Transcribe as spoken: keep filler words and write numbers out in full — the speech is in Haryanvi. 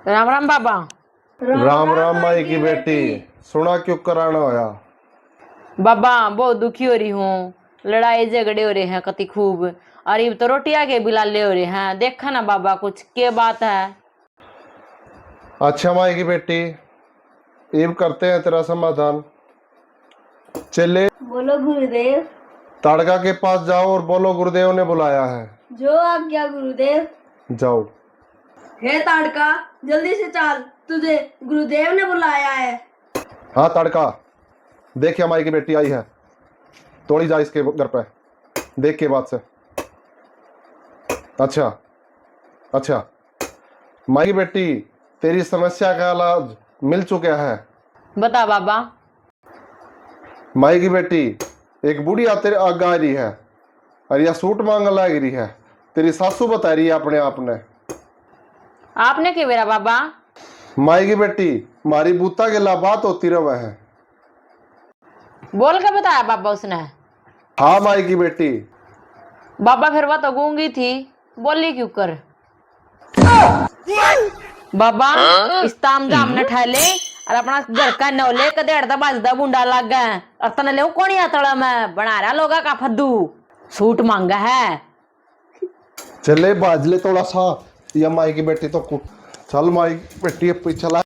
राम राम बाबा। राम राम माई की बेटी। सुना, क्यों कराना होया? बाबा, बहुत दुखी हो रही हूँ, लड़ाई झगड़े हो रहे हैं कति खूब, और इब तो रोटियां के भी लाले हो रहे हैं। देखा ना बाबा, कुछ के बात है? अच्छा माई की बेटी, इब करते हैं तेरा समाधान। चेले, बोलो गुरुदेव। ताड़का के पास जाओ और बोलो, गुरुदेव ने बुलाया है। जो आज्ञा गुरुदेव। जाओ। हे ताड़का, जल्दी से चल, तुझे गुरुदेव ने बुलाया है। हाँ ताड़का, देखिया माई की बेटी आई है, तोड़ी जा इसके घर पे, देख के बात से। अच्छा, अच्छा। माई की बेटी, तेरी समस्या का इलाज मिल चुका है। बता बाबा। माई की बेटी, एक बुढ़िया तेरे आगे आ रही है और या सूट मांगने लग रही है। तेरी सासू बता रही है अपने आप ने। आपने के बेरा बाबा? माई की बेटी, मारी बूता गेला बात होती रहे है। बोल के बताया बाबा उसने? हाँ माई की बेटी। बाबा, फिर वह तो गूंगी थी, बोली क्यों कर? बाबा, इस ताम जाम ने ठा ले और अपना घर का नौ ले, कदे अड़ता बाजदा बुंडा लाग गए। और तने ले कौन या तड़ा में बना रहा लोगा का फद्दू? सूट मांगा है। चले बाज ले थोड़ा सा, या माई की बेटी तो कु-, चल माई की बेटी पीछे ला।